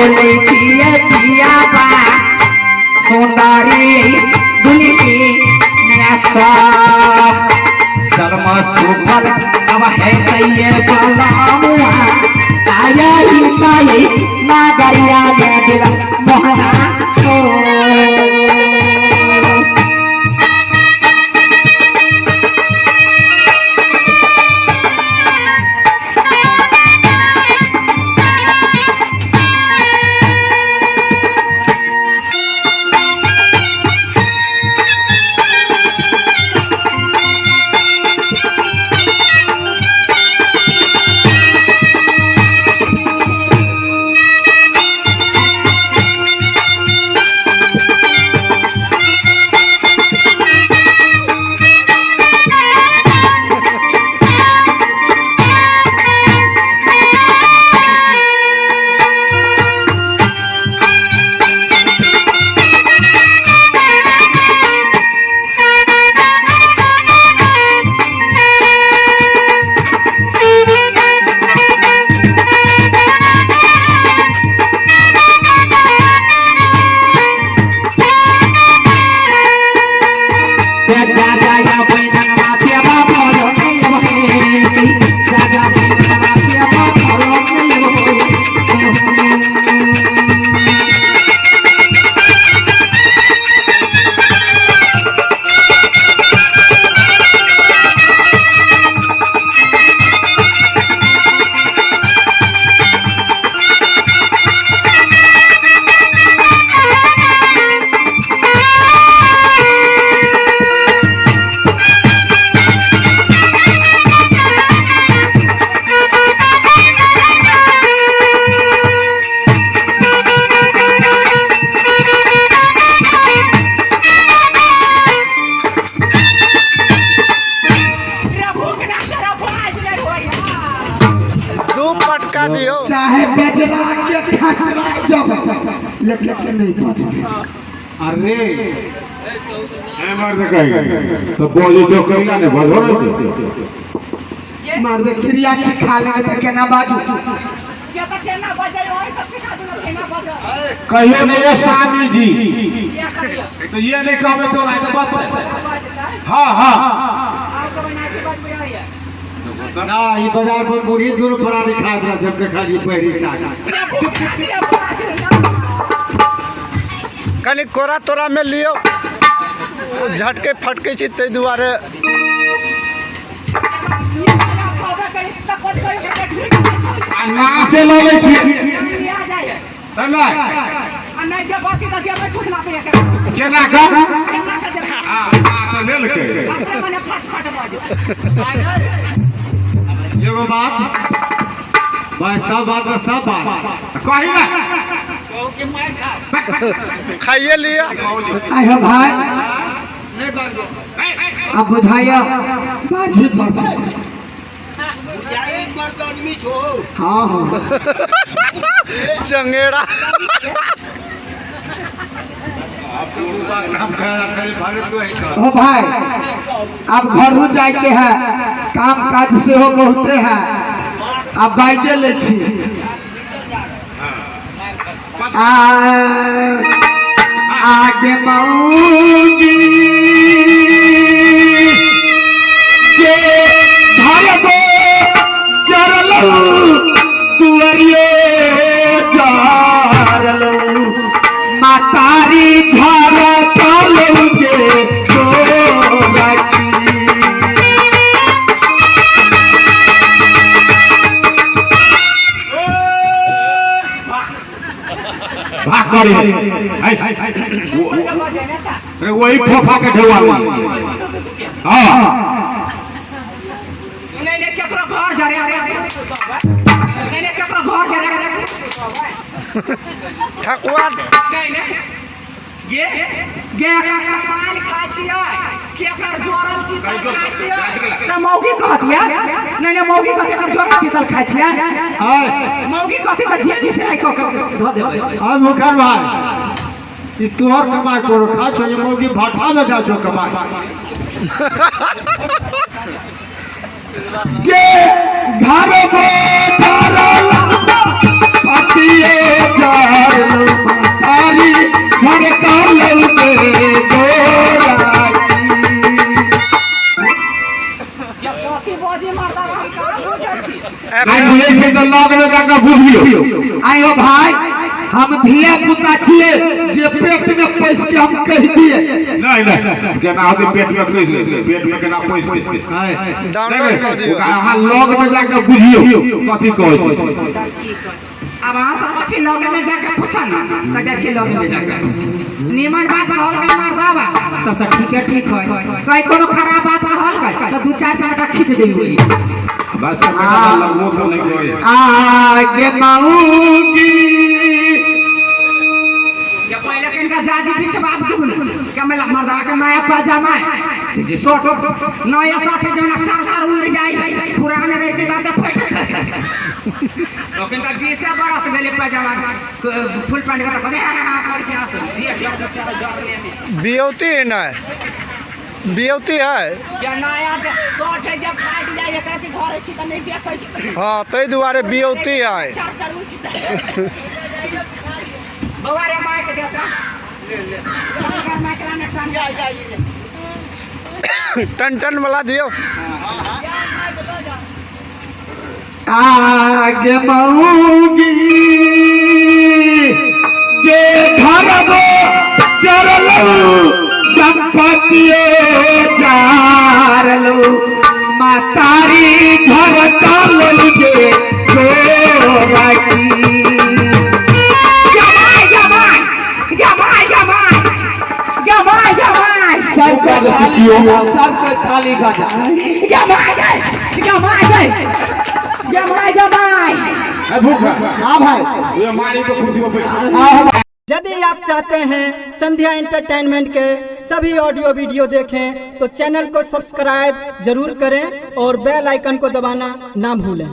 बोले छिए पिया बा सुंदरी दुनिया सा कर्म सुफल अब है तैये बलामुआ आया ही ताई नागरिया दे दिल मोहना ओ। दू पटका दियो। चाहे बजरा के खचरा जब लेकिन नहीं बजरा। अरे ए मर्द कही तो बोली तो कहिला ने बजो ने। मर्द क्रिया सिखा ले तो केना बाजू। कहियो ने ये स्वामी जी तो ये नहीं कहबे तो नहीं तो बात। हाँ हाँ ना ई बाजार पर बूढ़ी दूर प्राणी खात रहा जब देखा जी पहरी साग। कनी कोरा तोरा में लियो, झटके फटके छी ताहि दुआरे। ना से लऽ लै छी तऽ नहि केना कऽ तऽ लेलकै। एगो बात भाई, सब बात में सब बात कही ना खाइए लिया। आइ हो भाई अब बुझाइयो बाजी पर। हाँ हाँ चंगेड़ा ओ भाई अब घर जाए के है, काम काज से हो बहुते है, अब बाइजे ले छी। आगे मऊगी जे धरबो जरलो दुअरियो जरलो मातारी झर तलौ जे सोरकी। भाग करे अरे वही फोफा के ढेवा। हाँ ठकुआ मौगी कहतिया नहीं नहीं मौगी कहती एकर जोरल चीतल खाइ छियै। मौगी कहती त जे जी से आई कह के धऽ देबै। अब मुखर भाई ई तोहर कमाई करो खा छो, ये मौगी भाठा में जा छो कमाई के घर में धरल पतिए जा तऽ लग में जाकर बुझियौ। आयो भाई, हम धिया पुता छिए जे पेट में पैस के हम कह दिए। नहीं नहीं, केना होतै पेट में पैस देतै, पेट में केना पैस देतै? डाउनलोड कऽ दियौ। ओकरा अहाँ लग में जाकर बुझियौ कथी कहै छै। अब अहाँ सब छी लगे में जाके पूछा ना, त जाइ छी लगे में जाके। नीमन बात कहल गई मर्दावा तब तो ठीक है, ठीक है। कहीं कोनो खराब बात कहल गई तो दू चार टमाटर खींच दी हुई। बस बेटा, लगबो तो नहीं कहै। आगे मऊगी। या पहले किनका जाजी पीछे बाप के बोले क्या मैं मर्दावा के नया पजामा है जी शर्ट, नया शर्ट है जो चार चार उड़ जाए, पुराने रहते दाते फट। ओकिनका 20 बरस भेलै पजामा फुल पैंट के कहे हां हां कर छै हंस दिया जर बेचारा जर ले। बियौती है ना, बियौती है। या नया शर्ट है, जब फाट जाए एकरा के घर छी त नहीं देखै। हाँ, ताहि दुआरे बियौती है। चार चार उठ बौआ रे, माइक देता ले माइक लाने टन जा जा। टन टन वाला दियौ। आगे मऊगी गे घर वो जरलो, दंपतियो जारलो, मातारी झरकल गे गोराकी। जमाई जमाई जमाई जमाई जमाई जमाई। सबको ताली बजाओ, सबको ताली बजाओ। जमाई गए, जमाई गए, जमाई जमाई। ए भूखा। हाँ भाई। ये मारी तो कुर्सी पर बैठ। हाँ। यदि आप चाहते हैं संध्या एंटरटेनमेंट के सभी ऑडियो वीडियो देखें, तो चैनल को सब्सक्राइब जरूर करें और बेल आइकन को दबाना ना भूलें।